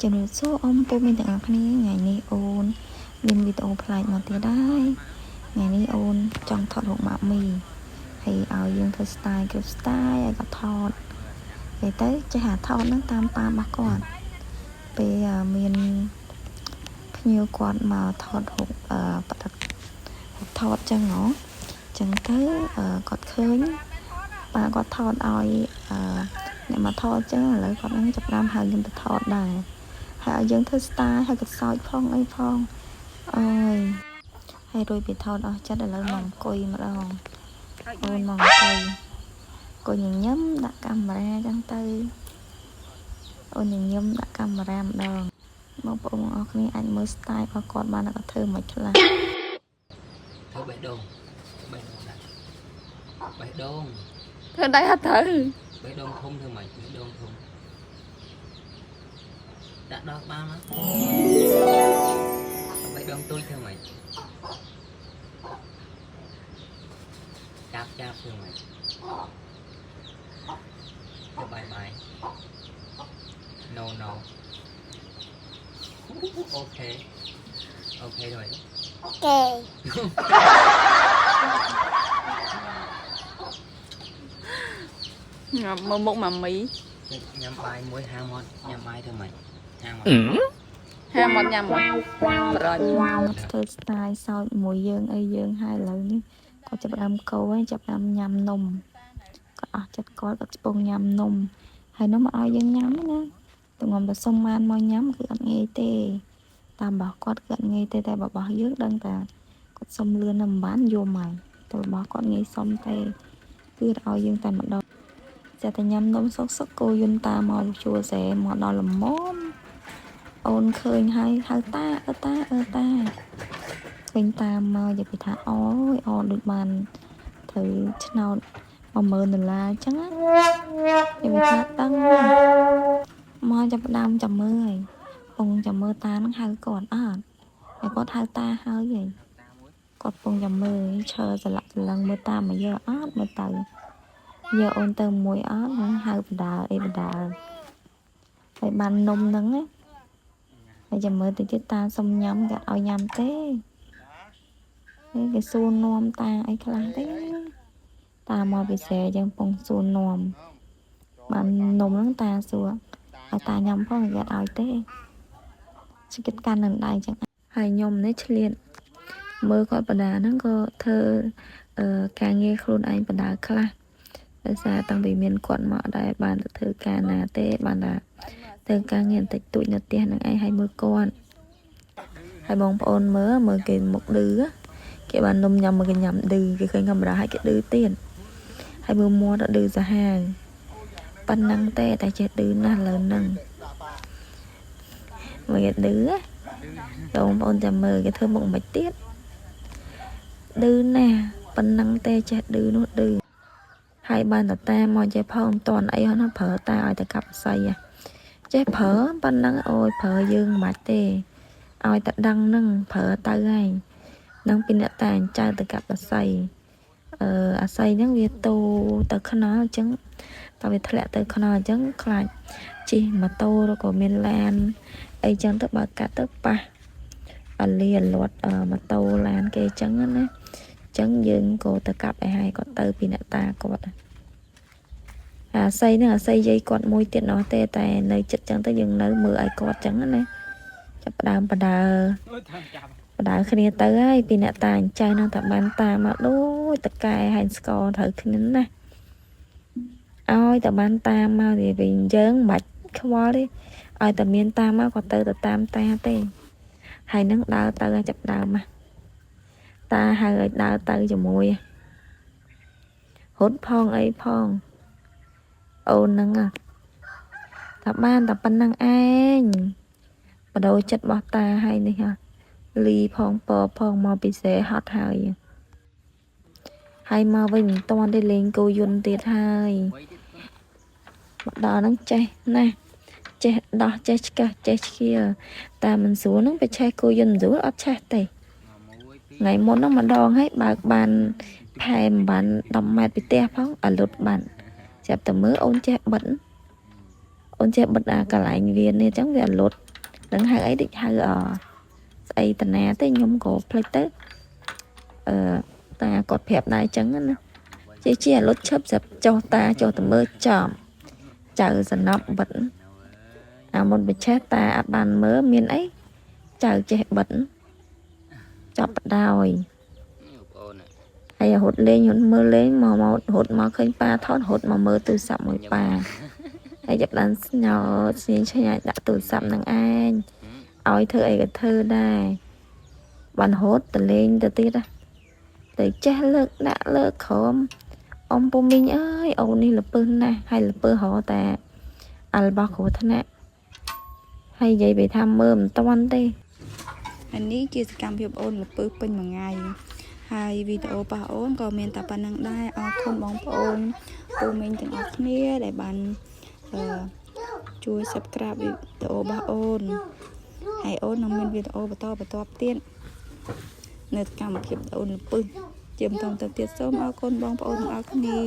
ជំរាបសួរអ៊ំពូមីងទាំងអស់គ្នាថ្ងៃនេះអូនមានវីដេអូប្លែកមកទៀតហើយថ្ងៃនេះអូនចង់ថតរូបម៉ាក់មីហើយឲ្យយើងធ្វើ style គ្រប់ style ឲ្យគាត់ថតពេលទៅចេះអាថតហ្នឹងតាមប៉ារបស់គាត់ពេលមានភ្ញៀវគាត់មកថតរូបអឺបដិថតចឹងហ៎ចឹងទៅគាត់ឃើញប៉ាគាត់ថតឲ្យអឺអ្នកមកថតចឹងឥឡូវគាត់នឹងចាប់ផ្ដើមហៅខ្ញុំទៅថតដែរហើយឲ្យយើងធ្វើ style ហើយគាត់សើចផងអីផងអើយហើយរួចពីថតអស់ចិត្តឥឡូវមកអង្គុយម្ដងអូនមកអង្គុយអង្គុយញញឹមដាក់កាមេរ៉ាចឹងទៅអូនញញឹមដាក់កាមេរ៉ាម្ដងបងប្អូនទាំងអស់គ្នាអាចមើល style របស់គាត់បានគាត់ធ្វើមិនខ្លះ ធ្វើបេះដូងបេះដូងដាក់បេះដូង ធ្វើដៃអត់ត្រូវ បេះដូងធំធ្វើម៉េចបេះដូងធំដាក់ដល់ក្បាលមកបេះដូងទូចធ្វើម៉េចចាប់ចាប់ធ្វើម៉េចធ្វើបាយបាយ No, okay rồi. Ok. ញ៉ាំមើលមុខម៉ាមី ញ៉ាំបាយមួយហាមាត់ញ៉ាំបាយធ្វើម៉េចហាមាត់ ហាមាត់ញ៉ាំមកបរិញ ធ្វើ style សើចមួយយើងអីយើងហើយឥឡូវនេះគាត់ចាប់ផ្ដើមកោហើយចាប់ផ្ដើមញ៉ាំនំគាត់អស់ចិត្តគាត់គាត់ស្ពងញ៉ាំនំហើយនំអត់ឲ្យយើងញ៉ាំទេណាតែងំតែសុំបានមកញ៉ាំគឺអត់ងាយទេតាមរបស់គាត់គឺអត់ងាយទេតែរបស់យើងដឹងតែគាត់សុំលឿនណាស់មិនបានយំហើយតែរបស់គាត់ងាយសុំទេគឺឲ្យយើងតែម្ដងចាតែញ៉ាំនំសុកសុកគោយន្តតាមកជួស្រែមកដល់ល្មមអូនឃើញហើយហៅតាអើតាអើតាឃើញតាមមកនិយាយពីថាអូយអូដូចបានត្រូវឆ្នោត10000ដុល្លារអញ្ចឹងណានិយាយពីថាដឹងណាស់មកចាប់ផ្ដើមចាំមើលហើយពងចាំមើលតានឹងហៅគាត់អត់ហើយគាត់ហៅតាហើយហីគាត់ពងចាំមើលឈើស្លាក់ស្លឹងមើលតាមកយកអត់មើលទៅយកអូនទៅមួយអត់ហ្នឹងហៅបដាអីបដាហើយបាននំហ្នឹងណាហើយចាំមើលទៅទៀតតាសុំញ៉ាំគេអត់ឲ្យញ៉ាំទេនេះគេសួរនាំតាអីខ្លះទេតាមកពិសេសយ៉ាងពងសួរនាំបាននំហ្នឹងតាសួរឲ្យតាញ៉ាំផងគេអត់ឲ្យទេជិតកាន់នឹងដៃចឹងហើយខ្ញុំនេះឆ្លៀតមើលគាត់បដាហ្នឹងក៏ធ្វើអឺការងារខ្លួនឯងបដាខ្លះដោយសារតាំងពីមានគាត់មកដែរបានទៅធ្វើការណាទេបានតែធ្វើការងារបន្តិចតួចនៅផ្ទះហ្នឹងឯងហើយមើលគាត់ហើយបងប្អូនមើលមើលគេមុខឌឺគេបាននំញ៉ាំមកគេញ៉ាំឌឺគេឃើញកាមេរ៉ាហើយគេឌឺទៀតហើយមើលមាត់ឌឺសាហាវប៉ុណ្ណឹងទេតែចេះឌឺណាស់លើហ្នឹងមើលគេឌឺណាបងប្អូនចាំមើលគេធ្វើមុខមិនទៀតឌឺណាស់ប៉ុណ្ណឹងទេចេះឌឺនោះឌឺហើយបានតតាមកចេះផងមិនតាន់អីហ្នឹងណាប្រើតាឲ្យតែកាប់ស័យចេះប្រើប៉ុណ្ណឹងអូយប្រើយើងមិនបាច់ទេឲ្យតែដឹងនឹងប្រើទៅហើយនឹងពីអ្នកតាអញ្ចៅទៅកាប់អស័យអឺអាស័យហ្នឹងវាតូទៅខ្នល់អញ្ចឹងតើវាធ្លាក់ទៅខ្នល់អញ្ចឹងខ្លាចជិះម៉ូតូឬក៏មានឡានអីចឹងទៅបើកាត់ទៅប៉ះអលាអលាត់ម៉ូតូឡានគេអញ្ចឹងណាអញ្ចឹងយើងក៏ទៅកាប់ឲ្យហើយគាត់ទៅពីអ្នកតាគាត់អាស័យហ្នឹងអាស័យយាយគាត់មួយទៀតនោះទេតែនៅចិត្តចឹងទៅយើងនៅមើលឲ្យគាត់ចឹងណាចាប់ផ្ដើមបដើបដើគ្នាទៅហើយពីអ្នកតាអញ្ចៅនឹងតែបានតាមមកដូចតកែហើយស្ករត្រូវគ្នាណាឲ្យតែបានតាមមកthìវិញយើងមិនបាច់ខ្វល់ទេឲ្យតែមានតាមមកក៏ទៅទៅតាមតាទេហើយនឹងដើរទៅឲ្យចាប់ដើមមកតាហៅឲ្យដើរទៅជាមួយរត់ផងអីផងអូនហ្នឹងតែបានតែប៉ុណ្្នឹងឯងបដូរចិត្តរបស់តាហើយនេះហ่ะលីផងពផងមកពិសេសហត់ហើយហើយមកវិញមិនតាន់ទេលេងគោយន្តទៀតហើយមកដល់ហ្នឹងចេះណាស់ចេះដោះចេះឆ្កឹះចេះឆ្កៀលតែមិនស្រួលហ្នឹងไปឆេះគោយន្តមិនស្រួលអត់ឆេះទេថ្ងៃមុនហ្នឹងម្ដងហើយបើកបានផែមិនបាន10ម៉ែត្រពីផ្ទះផងអាលុតបានចាប់តែមើលអូនចេះបិទអូនចេះបិទអាកន្លែងវានេះអញ្ចឹងវាអាលុត នឹងហៅអីដូចហៅអស្អីតាណាទេខ្ញុំក៏ភ្លេចទៅអឺតាគាត់ប្រាប់ដែរអញ្ចឹងណាជាជាអាលុតឈប់ស្រាប់ចុះតាចុះទៅមើលចំចៅសំណប់បិទអាមុនបច្ឆេះតាអត់បានមើលមានអីចៅចេះបិទចាប់បដោយ បងអូន ហើយរត់លេងរត់មើលលេងមកមករត់មកឃើញប៉ាថតរត់មកមើលទូរស័ព្ទមួយប៉ាហើយចាប់បានស្ញោស្ញៀងឆ្ងាយដាក់ទូរស័ព្ទនឹងឯងឲ្យធ្វើអីក៏ធ្វើដែរបានរត់ទៅលេងទៅទៀតណាទៅចេះលើកដាក់លើកក្រោមអ៊ំពូមីងអើយអូននេះលពឹសណាស់ហើយលពឹសរកតែអារបស់គ្រោះថ្នាក់ហើយនិយាយពីថាមើលមិនតាន់ទេ ហើយនេះជាសកម្មភាពអូនលពើពេញមួយថ្ងៃហើយវីដេអូរបស់អូនក៏មានតែប៉ុណ្្នឹងដែរអរគុណបងប្អូនពូមីងទាំងអស់គ្នាដែលបានអឺជួយ Subscribe វីដេអូរបស់អូនហើយអូននឹងមានវីដេអូបន្តបន្តទៀតនៅសកម្មភាពអូនលពឹសជាបន្តទៅទៀតសូមអរគុណបងប្អូនទាំងអស់គ្នា